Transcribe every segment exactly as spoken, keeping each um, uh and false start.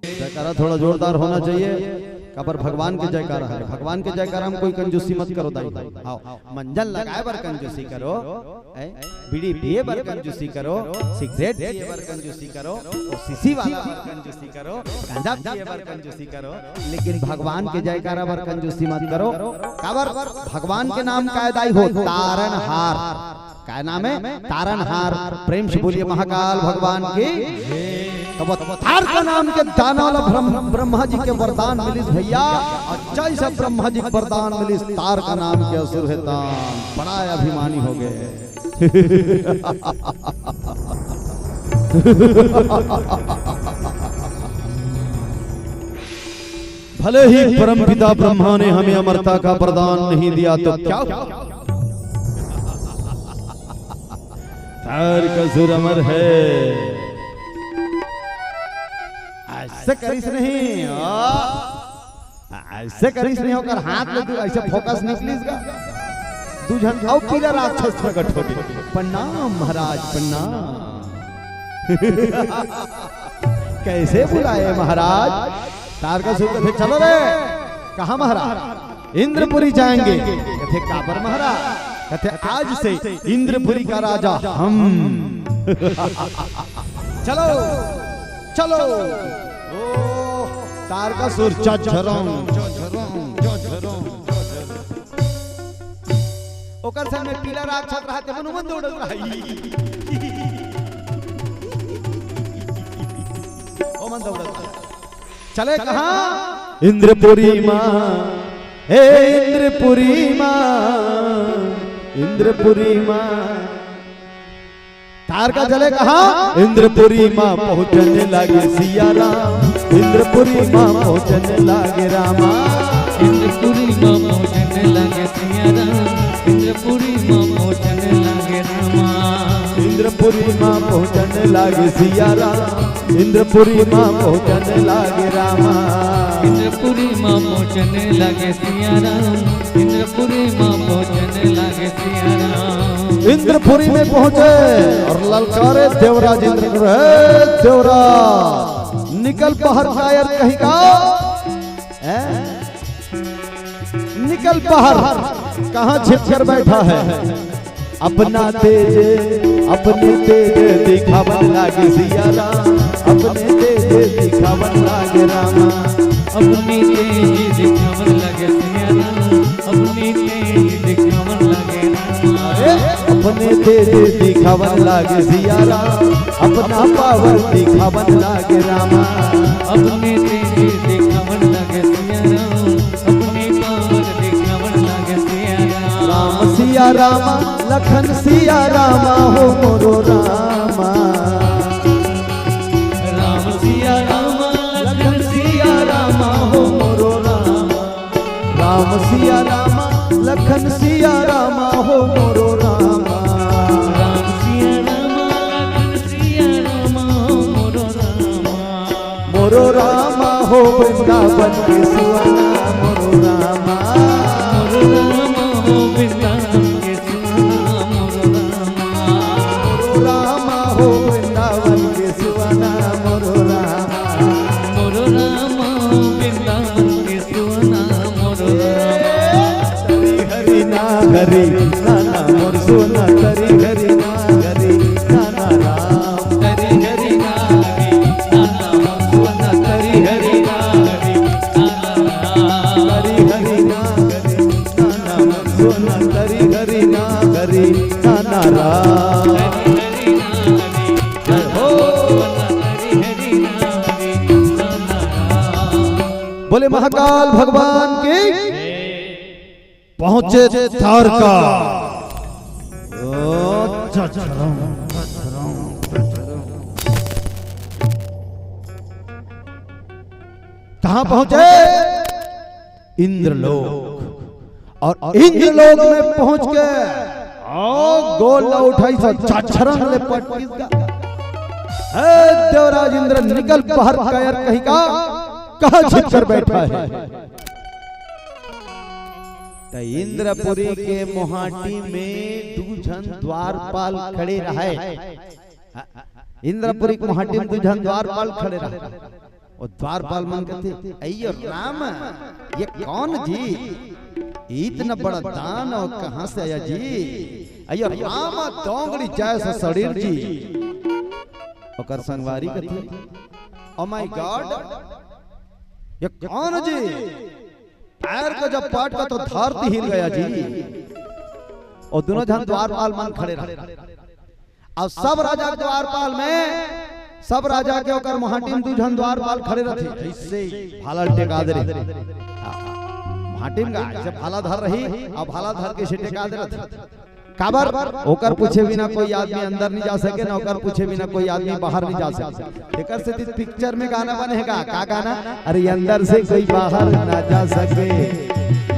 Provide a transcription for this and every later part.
जयकारा थोड़ा जोरदार होना चाहिए। काबर भगवान के जयकारा है, भगवान के जयकारा में कोई कंजूसी मत करो दाई। आओ, मंजन लगाए बर कंजूसी करो, ए, बीड़ी पिए बर कंजूसी करो, सिगरेट पिए बर कंजूसी करो, ओ सीसी वाला बर कंजूसी करो, गांजा पिए बर कंजूसी करो, लेकिन भगवान के जयकारा बर कंजूसी मत करो। काबर भगवान के नाम काय दाई हो? तारनहार। काय नाम है? तारनहार। प्रेम से बोलिए महाकाल भगवान की। तो वो तार का नाम के दाना वाला ब्रह्म-, ब्रह्मा जी के वरदान मिलिस भैया, और जैसे ब्रह्मा जी के वरदान मिलिस, तार का नाम के असुर है तान, बड़ा अभिमानी हो गए। भले ही परमपिता ब्रह्मा ने हमें अमरता का वरदान नहीं दिया तो क्या हुआ? तारकासुर अमर है। ऐसे करिस नहीं, आ, ऐसे करिस नहीं, ओकर हाथ में तू ऐसे फोकस निकलिस गा। दू झन अउ पीला राक्षस प्रकट हो गए। प्रणाम महाराज, प्रणाम। कैसे बुलाए महाराज? तारकासुर कथे, "चलो रे।" "कहाँ महाराज?" "इंद्रपुरी जाएंगे।" कथे, "काबर महाराज?" कथे, "आज से इंद्रपुरी का राजा हम।" चलो, चलो। ओ, तारकासुर झरझरम, झरझरम, झरझरम। ओकर संग में पीला राक्षस रहते, मन उमन दौड़त रही। ओ मन दौड़त रही। चले कहाँ? इंद्रपुरी माँ, हे इंद्रपुरी माँ, इंद्रपुरी माँ। तारका चले कहाँ? इंद्रपुरी माँ पहुँचने लागे सिया राम, इंद्रपुरी माँ पहुँचने लागे रामा। इंद्रपुरी माँ पहुँचने लागे सिया राम, इंद्रपुरी माँ पहुँचने लागे रामा। इंद्रपुरी माँ पहुँचने लागे सिया राम, इंद्रपुरी माँ पहुँचने लागे रामा। इंद्रपुरी माँ पहुँचने लागे सिया राम, इंद्रपुरी माँ पहुँचने लागे सिया राम। इंद्रपुरी में पहुँचे और ललकारे देवराज इंद्र को, "हे देवराज, निकल बाहर कायर कहीं का, हैं? निकल बाहर, कहाँ छिप कर बैठा है?" अपना तेज, अपने तेज दिखावन लागे सिया राम, अपने तेज दिखावन लागे रामा। अपने तेज दिखावन लागे सिया राम, अपने तेज दिखावन लागे रामा। अरे, अपने तेज दिखावन लागे सिया राम, अपना पावर दिखावन लागे रामा। अपने तेज दिखावन लागे सिया राम, अपने पावर दिखावन लागे सिया राम। राम सिया रामा, लखन सिया रामा हो मोरो रामा। राम सिया रामा, लखन सिया रामा हो मोरो रामा। राम सिया रामा, लखन सिया रामा हो मोरो रामा। राम सिया रामा, लखन सिया रामा हो मोरो रामा। मोरो रामा हो वृंदावन के सुअना मोरो रामा। मोरो रामा हो वृंदावन के सुअना मोरो रामा। मोरो रामा हो वृंदावन के सुअना मोरो रामा। मोरो रामा हो वृंदावन के सुअना मोरो रामा। तरी हरी ना हरी नाना मोर सोना, तरी हरी ना हरी नाना राम। तरी हरी ना हरी नाना मोर सोना, तरी हरी ना हरी नाना राम। तरी हरी ना हरी नाना मोर सोना, तरी हरी ना हरी नाना राम। जय हो। बोले महाकाल भगवान की। पहुंचे तारका। ओ, चचरम, चचरम, चचरम। कहां पहुंचे? इंद्रलोक। और इंद्रलोक में पहुंच के, ओ, गोड़ ला उठाइस, चचरम ले पटकिस गा। हे देवराज इंद्र, निकल बाहर कायर कहीं का, कहां छिप कर बैठा है? त इंद्रपुरी के मोहाटी में दू झन द्वारपाल खड़े रहय। इंद्रपुरी के मोहाटी में दू झन द्वारपाल खड़े रहय। वो द्वारपाल मन कथे, "अयो राम, ये कौन जी? इतना बड़ा दानव कहाँ से आया जी? अयो राम, डोंगरी जैसा शरीर जी।" ओकर संगवारी कथे, "Oh my God, ये कौन जी?" पैर को जब पटका तो धरती हिल गया जी। और दोनों झन द्वारपाल मन खड़े रहे। अब सब राजा के द्वारपाल में, सब राजा के ओकर मोहाटी में दू झन द्वारपाल खड़े रहथे, ऐसे भाला टेका दे रहे। मोहाटी में ऐसे भाला धर रही, अब भाला धर के ऐसे टेका दे रहथे। काबर? ओकर पूछे बिना कोई आदमी अंदर नहीं जा सके, ना ओकर पूछे बिना कोई आदमी बाहर नहीं जा सके। एकर सेती पिक्चर में गाना बने हे का? का गाना? अरे, अंदर से कोई बाहर ना जा सके,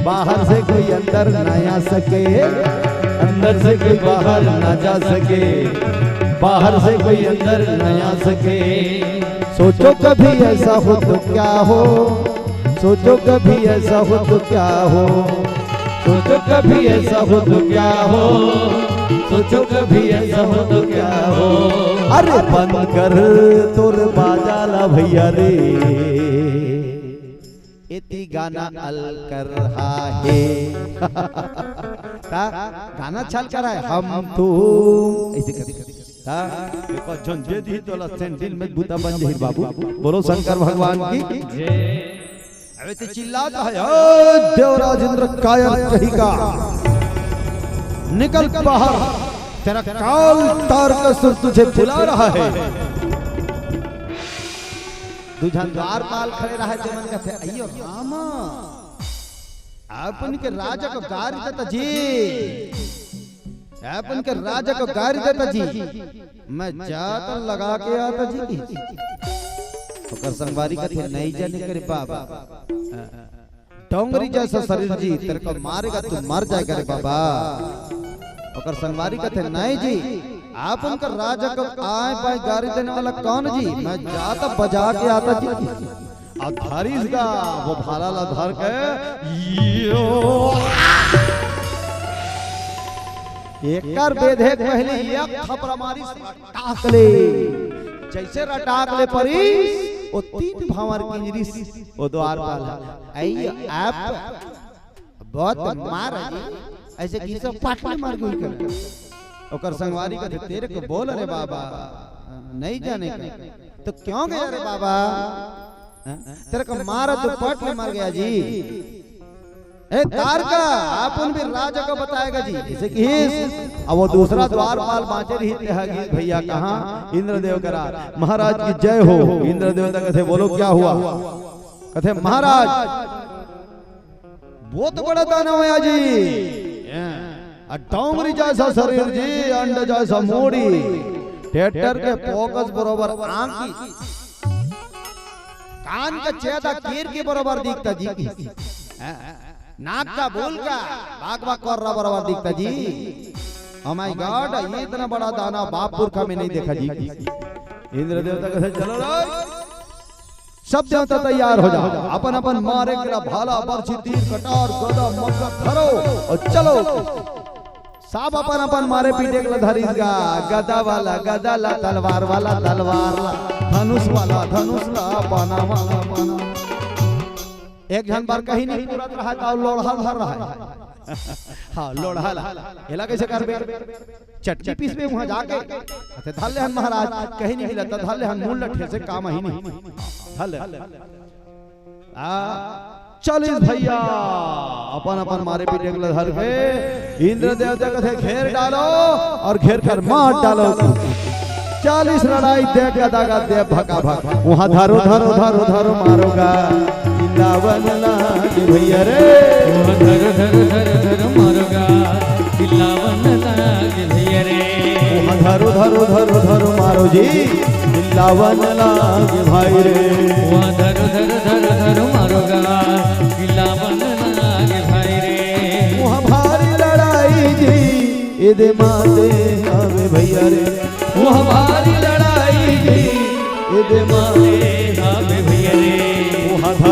बाहर से कोई अंदर ना आ सके, अंदर से कोई बाहर ना जा सके, बाहर से कोई अंदर ना आ सके। सोचो कभी ऐसा हो तो क्या हो, सोचो कभी ऐसा हो तो क्या हो, सोचो कभी ऐसा हो तो क्या हो, सोचो कभी ऐसा हो तो क्या हो। अरे बंद कर तोर बाजा ला भैया रे, एती गाना अल कर रहा हे। ता गाना चल कर रहा है, हम तुम ऐसे कर ता देखो, जौन दे दी तोला सैंडल में बूता बन जही बाबू। बोलो शंकर भगवान की। अबे ते चिल्लाता है, "ओ देवराज इंद्र कायर कहीं का, निकल बाहर, तेरा काल तारकासुर तुझे बुला रहा है।" दू झन द्वारपाल खड़े रहे, ते मन कहते, "अयो रामा, अपन के राजा को गारी देता जी, अपन के राजा को गारी देता जी, मैं जात लगा के आता जी।" ओकर संगवारी कथे, "नहीं जाने करे बाबा, डोंगरी जैसा शरीर जी, तेरे को मारेगा तू मर जाएगा रे बाबा।" ओकर संगवारी कथे, "नहीं जी, आप उनका राजा को आए पाए गारी देने वाला कौन जी? मैं जाता बजा के आता जी।" अब धरिस गा वो भाला ला धर के, यो। एकर बेधे के पहले एक थपरा मारिस रटाक ले। जैसे रटाक ले परिस, वो तीन भांवर किंजरिस, वो द्वारपाल। आई आप बहुत मार है जी। ऐसे किसो पाटले मार गुल कर। ओकर संगवारी कथे, "तेरे को बोल रे बाबा, नहीं जाने का।" "तो क्यों गया रे बाबा? हाँ? तेरे को मारा तो पट में मर गया जी।" "ए तारका, आप उन भी राजा को बताएगा जी।" जैसे कि अब वो दूसरा द्वारपाल बांचे रही थे, "हाँ जी भैया, कहाँ?" "इंद्रदेव करा।" "महाराज की जय हो।" इंद्रदेव तक थे, "बोलो क्या हुआ?" कथे, "महाराज, बहुत बड़ा दानव आया जी। आ डोंगरी जैसा शरीर जी, अंड जैसा मूड़ी, टेटर के फोकस बरोबर आंखी, कान का छेदा कीर के बरोबर दिखता जी, नाक का बोल का बाग बाग कर बरोबर दिखता जी। Oh my God, ये इतना बड़ा दानव बाप पुरखा में नहीं देखा जी।" इंद्र देवता कथे, "चलो रे।" सब देवता तैयार हो जाओ, अपन अपन मारे के ला भाला, बरछी, तीर, कटार, गदा, मग्गा धरो और चलो। सब अपन अपन मारे पीटे के ला धरिस गा, गदा वाला गदा ला, तलवार वाला तलवार ला, धनुष वाला धनुष ला, बाना वाला बाना। एक झन बर कहीं नहीं पूरत रहा था, लोढ़ा धर रहा है। हाँ, लोढ़ा ला। एला कैसे करबे? चटनी पीसबे वहां जाके। अच्छा, धर ले हन महाराज, कहीं नहीं मिला, तो धर ले हन, मूल लट्ठे से काम ही नहीं। धर ले। आ, चालीस भैया अपन अपन मारे पीटे के धर के इंद्र देवता कथे, "घेर डालो और घेर कर मार डालो।" चालीस लड़ाई दे गदा गा दे भका भक। वहाँ धरो, धरो, धरो, धरो मारो गा। चिल्लावन लाग भैया रे। वहाँ धरो, धरो, धरो, धरो मारो गा। चिल्लावन लाग भैया रे। वहाँ धरो, धरो, धरो, धरो मारो जी। चिल्लावन लाग भाई रे। वहाँ धरो, धरो, धरो, धरो मारो गा। चिल्लावन लाग भाई रे। वहाँ भारी लड़ाई जी। एदे माते हवे भैया रे। वो हमारी लड़ाई जी। एदे माते हवे भैया रे। वो हमारी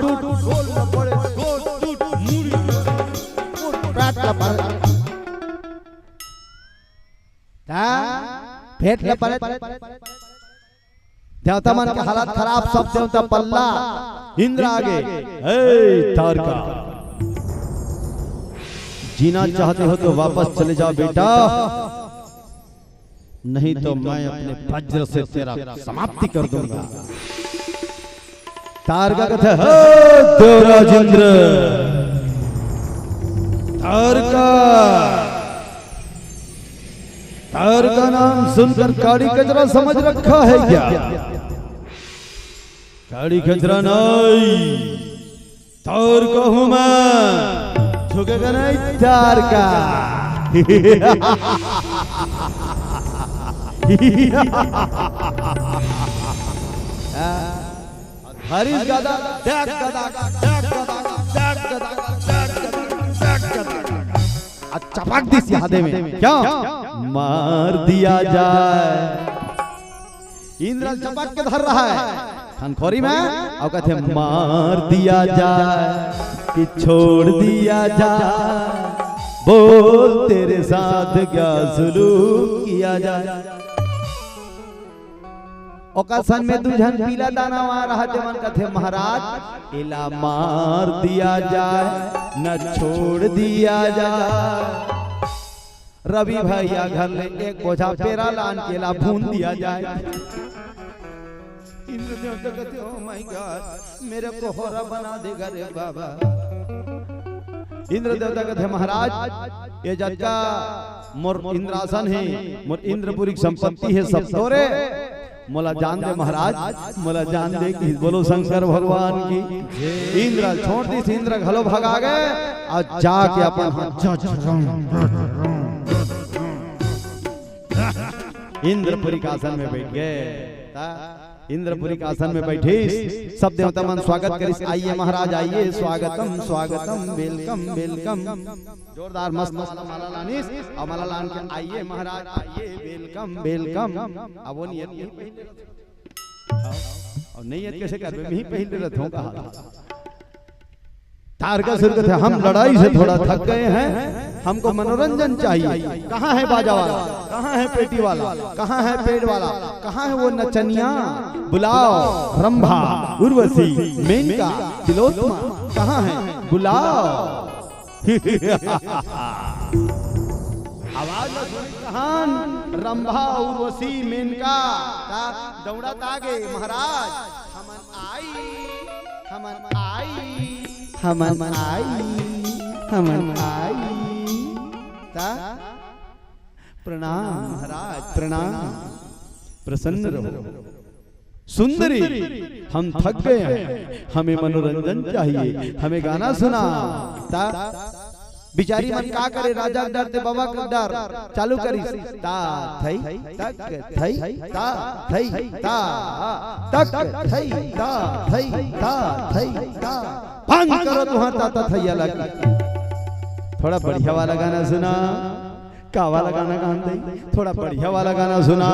टूट, गोल ल पड़े, गोल टूट, मुड़ी ल पड़े, पेट ल पड़े। देवता मन के हालत खराब, सब देवता पल्ला, इंद्र आगे। ए तारका, जीना चाहते हो तो वापस चले जाओ बेटा, नहीं तो मैं अपने वज्र से तेरा समाप्ति कर दूंगा। तारका कहते हैं, "हे देवराज इंद्र, तारका, तारका नाम सुनकर काड़ी कचरा समझ रखा है क्या? काड़ी कचरा नहीं, तारका हूं मैं, झुकेगा नहीं तारका।" हरीश गदा, डैक गदा, डैक गदा, डैक गदा, डैक गदा, डैक गदा। आ चपक दिस हाथे में। क्या? मार दिया जाए। इंद्र ल चपक के धर रहा है खनखोरी में, अउ कहथे, "मार दिया जाए कि छोड़ दिया जाए।" बोल तेरे साथ क्या सुलूक किया जाए। ओकर सन में दू झन पीला दाना वाला रहा, तेमन कथे, "महाराज, एला मार दिया जाए, न छोड़ दिया जाए।" रवि भैया घर ले एक बोझा पेरा लान के एला भून दिया जाए। इंद्र देवता कहते, "Oh my God, मेरे को होरा बना देगा रे बाबा।" इंद्र देवता कहते, "महाराज, ये जतका मोर इंद्रासन हे, मोर इंद्रपुरी के संपत्ति हे, सब तोरे। मोला जान दे महाराज, मोला जान दे।" कि बोलो शंकर भगवान की। इंद्र छोड़ दिस, इंद्र घलो भगा गे अउ जाके अपन हाथ इंद्रपुरी के आसन में बैठ गे। ता इंद्रपुरी के आसन में बैठिस, सब देवता मन स्वागत करिस, "आइए महाराज, आइए, स्वागतम, स्वागतम, welcome, welcome।" जोरदार मस्त माला, माला लानिस, अउ माला लान के, "आइए महाराज, आइए, welcome, welcome।" अब वो नियत नहीं पहले रथे। अउ नहीं यत कैसे करबे, मैं ही पहले रहता हूँ कहा। तारकासुर कहते, "हम लड़ाई से थोड़ा थक गए हैं, हमको मनोरंजन चाहिए। कहाँ है बाजा वाला, कहाँ है पेटी वाला, कहाँ है पैड वाला, कहाँ है वो नचनिया? बुलाओ रंभा, उर्वशी, मेनका, तिलोत्तमा, कहाँ है? बुलाओ।" आवाज ल सुन कहान, रंभा, उर्वशी, मेनका, का दौड़त आगे, "महाराज, हमन आई, हमन आई, हमन आई, हमन आई।" ता, "प्रणाम महाराज, प्रणाम, प्रसन्न रहो। सुंदरी, हम थक गए हैं, हमें मनोरंजन चाहिए, हमें गाना सुना।" ता बिचारी मन का करे, राजा के डर ते बाबा के डर, चालू करिस, "ता थई तक थई ता थई ता तक थई ता थई ता थई ता।" बंद करो तुहां ता ता थैया लगी। थोड़ा बढ़िया वाला गाना सुना। का वाला गाना गान दे? थोड़ा बढ़िया वाला गाना सुना।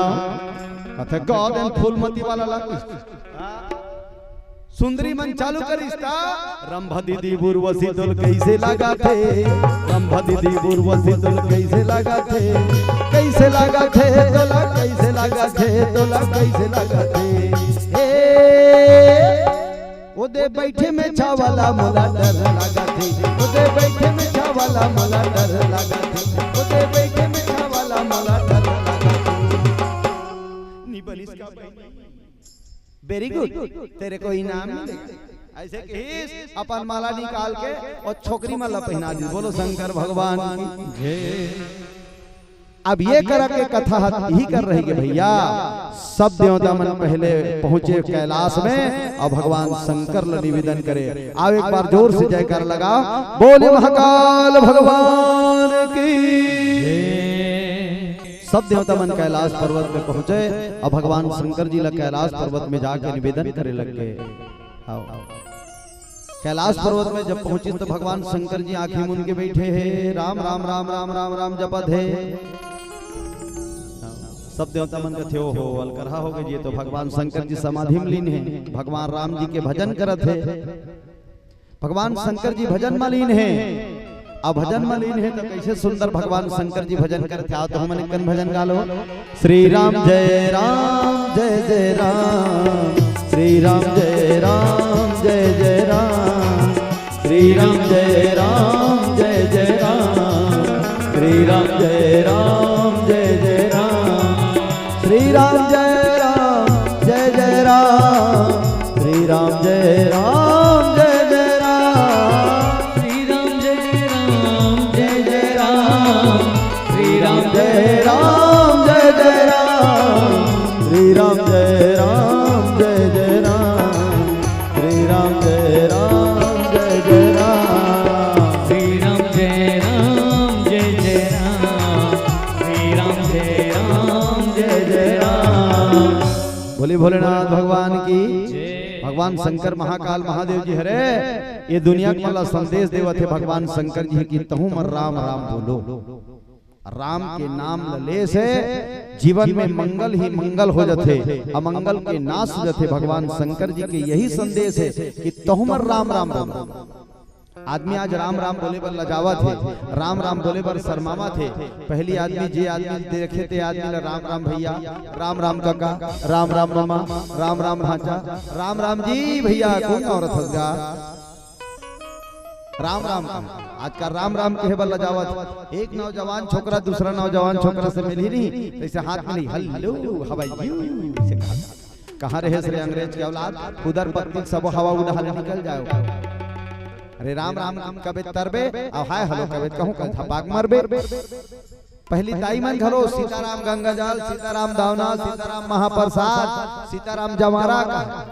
कथे, "गा देन फूलमती वाला लगी।" सुंदरी मन चालू करिस ता, "रंभा दीदी उर्वशी तोला कइसे लागथे? रंभा दीदी उर्वशी तोला कइसे लागथे? कइसे लागथे तोला, कइसे लागथे तोला, कइसे लागथे?" ए, "ओदे बइठे में छावाला मोला डर लागथे, ओदे बइठे में छावाला मोला डर लागथे, ओदे बइठे में छावाला मोला डर लागथे।" नी बनिस का बहिनी? Very good, तेरे को इनाम मिलेगा। अइसे कहिस, अपन माला निकाल के अउ छोकरी मन ला पहिना दिस। बोलो शंकर भगवान की जय। अब ये करा के कथा ह इही कर रही के भैया, सब देवता मन पहले पहुंचे कैलाश में अउ भगवान शंकर ला निवेदन करे। आओ एक बार जोर से जयकार लगाओ, बोले महाकाल भगवान की। सब देवता मन कैलाश पर्वत में पहुंचे अउ भगवान शंकर जी ला कैलाश पर्वत में जाके निवेदन करे लग गे। आओ। कैलाश पर्वत में जब पहुंचिस त भगवान शंकर जी आंखी मूंद के बइठे हे, राम राम राम राम राम राम जपत हे। सब देवता मन कथे, "ओहो, अलकरहा हो गे जी, ये तो भगवान शंकर जी समाधि में लीन हे, भगवान राम जी के भजन करत हे।" भगवान शंकर जी भजन में लीन हे। अब भजन में लीन हे त कइसे सुंदर भगवान शंकर जी भजन करथे। आओ त हमन एक कन भजन गा लो। श्री राम जय राम जय जय राम, श्री राम जय राम जय जय राम, श्री राम जय राम जय जय राम, श्री राम जय राम जय जय राम, श्री राम जय राम जय जय राम, श्री राम जय राम जय जय राम, श्री राम जय राम जय जय राम, श्री राम जय राम जय जय राम, श्री राम जय राम जय जय राम, श्री राम जय राम जय जय राम, श्री राम जय राम जय जय राम, श्री राम जय राम जय जय राम। बोले भोलेनाथ भगवान की। भगवान शंकर महाकाल महादेव जी हरे, ये दुनिया के मन ला संदेश देवत हे भगवान शंकर जी कि तहूं मन राम राम बोलो। राम के नाम ल ले से जीवन में मंगल ही मंगल हो जथे, अमंगल के नाश हो जथे। भगवान शंकर जी के यही संदेश हे कि तहूं मन राम राम बोलो। आदमी आज राम राम बोले बर लजावत हे, राम राम बोले बर शर्मावत हे। पहली आदमी, जे आदमी देखे ते आदमी ला राम राम भैया, राम राम काका, राम राम मामा, राम राम भांचा, राम राम जी भैया, कोन गाँव रथस गा? राम राम कहे। आजकल राम राम कहे बर लजावत हे। एक नौजवान छोकरा दूसरा नौजवान छोकरा से मिलही नहीं, तइसे हाथ मिलही, "Hello, how are you?" अइसे कहा। कहाँ रहेस रे अंग्रेज के औलाद, उधर पत्नी सबो हवा उड़ा ले निकल जाए। अरे राम राम कबे तरबे, अउ hi hello कबे कहूँ का झपाक मरबे। पहली दाई मन घलो सीताराम गंगाजल, सीताराम दावना, सीताराम महाप्रसाद, सीताराम जवारा का।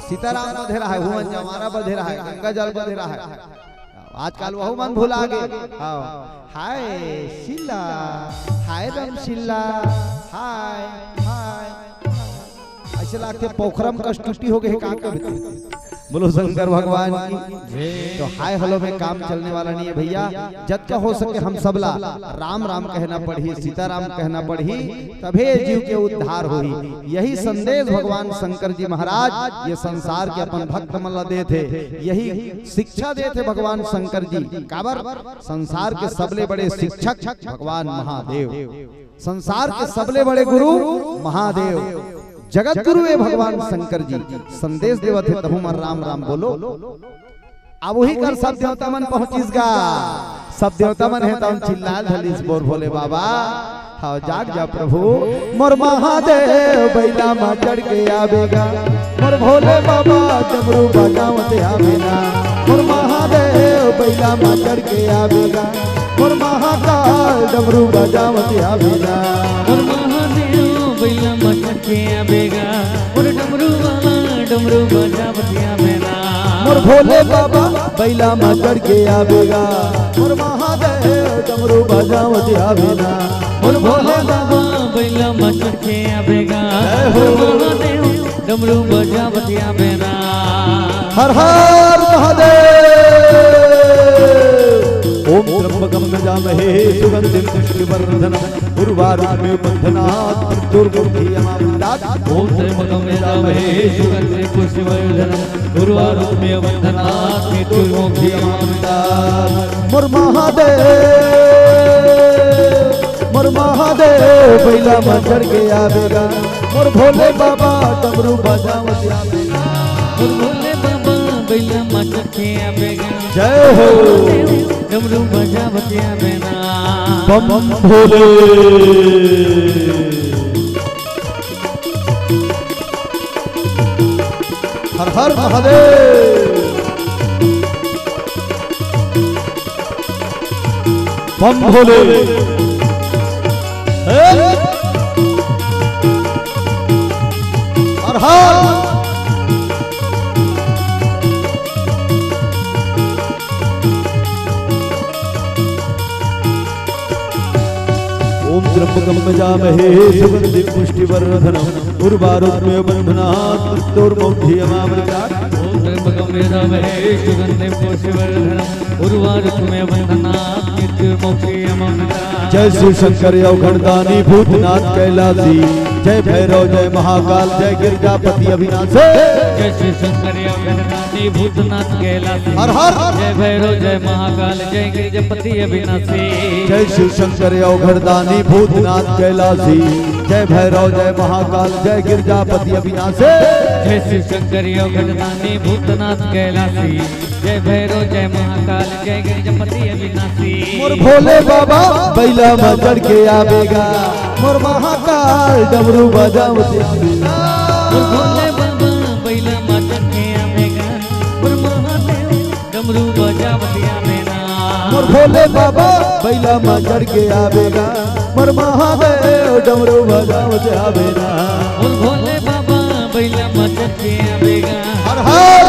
सीताराम बधे रहा है, हुवन जवारा बधे रहा है, गंगाजल बधे रहा है। आजकल वहू मन भुला गे। हाँ। Hi शीला, hi राम शीला, hi, hi। अइसे लागथे पोखरम कस टूटी हो गे हे का कबे। बोलो शंकर भगवान की। तो hi hello में काम चलने वाला नहीं है भैया। जतका हो सके हम सबला राम राम कहना पड़ही, सीताराम कहना पड़ही, तभे जीव के उद्धार होही। यही संदेश भगवान शंकर जी महाराज ये संसार के अपन भक्त मन ला देथे, यही शिक्षा देथे भगवान शंकर जी। काबर? संसार के सबले बड़े शिक्षक भगवान महादेव, संसार के सबले बड़े गुरु महादेव, जगत गुरु ए भगवान शंकर जी संदेश देवत हे, तहूँ मन राम राम बोलो। अब उही कर सब देवता मन पहुँचिस गा। सब देवता मन हे तउन चिल्लाय धलिस, बोल भोले बाबा, हव जाग जा प्रभु। मोर महादेव बइला म चढ़ के आबे गा, मोर भोले बाबा डमरू बजावत आबे ना। मोर महादेव बइला म चढ़ के आबे गा, मोर महाकाल डमरू बजावत आबे ना। मोर महादेव बइला म चढ़ के आबे गा, मोर डमरू वाला डमरू बजावत आबे ना। मोर भोले बाबा बइला म चढ़ के आबे गा, मोर महादेव डमरू बजावत आबे ना। मोर भोले बाबा बइला म चढ़ के आबे गा, जय हो। मोर महादेव डमरू बजावत आबे ना। हर हर महादेव। ओम त्र्यंबकम यजामहे सुगंधिम पुष्टिवर्धनम उर्वारुकमिव बंधनात् मृत्युर्मुक्षीयमामृतात्। ओम त्र्यंबकम यजामहे सुगंधिम पुष्टिवर्धनम उर्वारुकमिव बंधनात् मृत्युर्मुक्षीयमामृतात्। मोर महादेव, मोर महादेव बइला म चढ़ के आबे गा, मोर भोले बाबा डमरू बजावत आबे गा। मोर भोले बाबा बइला म चढ़ के आबे गा। जय हो। डमरू बजावत आबे ना। बम भोले। हर हर महादेव। बम भोले। हे। हर हर। ओम त्र्यंबकम यजामहे सुगंधिम पुष्टिवर्धनम उर्वारुकमिव बंधनात् मृत्युर्मुक्षीयमामृतात्। ओम त्र्यंबकम यजामहे सुगंधिम पुष्टिवर्धनम उर्वारुकमिव बंधनात् मृत्युर्मुक्षीयमामृतात्। जय शिव शंकर अवघड़दानी भूतनाथ कैलासी, जय भैरव जय महाकाल जय गिरजापति अविनाशी। जय शिव शंकर अवघड़दानी भूतनाथ कैलासी। हर हर। जय भैरव जय महाकाल जय गिरजापति अविनाशी। जय शिव शंकर अवघड़दानी भूतनाथ कैलासी, जय भैरव जय महाकाल जय गिरजापति अविनाशी। जय शिव शंकर अवघड़दानी भूतनाथ कैलासी, जय भैरव जय महाकाल जय गिरजापति अविनाशी। मोर भोले बाबा बइला म चढ़ के आबे गा, मोर महाकाल डमरू बजावत आबे ना। मोर भोले बाबा बइला म चढ़ के आबे गा, मोर महादेव डमरू बजावत आबे ना। मोर भोले बाबा बइला म चढ़ के आबे गा, मोर महादेव डमरू बजावत आबे ना। मोर भोले बाबा बइला म चढ़ के आबे गा। हर हर।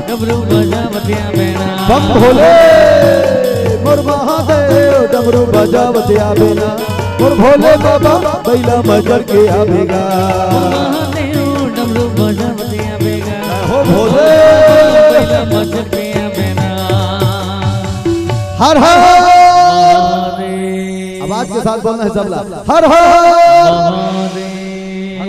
डमरू बजावत आबे ना। बम भोले। मोर महादेव डमरू बजावत आबे ना। मोर भोले बाबा बइला म चढ़ के आबे गा। मोर महादेव डमरू बजावत आबे गा। हो भोले। बइला म चढ़ के आबे ना। हर हर। महादेव। आवाज के साथ बोलना है सबला। हर हर। महादेव।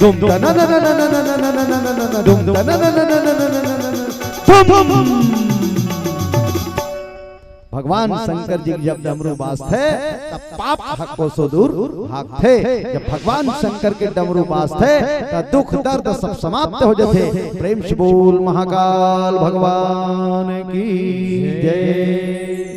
दुम दना ना ना ना ना ना ना ना ना ना ना ना दुम दना ना ना ना ना ना ना ना ना ना दुम। भगवान शंकर जी के जब डमरू बाजथे, तब पाप ह कोसों दूर भागथे। जब भगवान शंकर के डमरू बाजथे, त दुख दर्द सब समाप्त हो जाथे। प्रेम से बोल महाकाल भगवान की जय।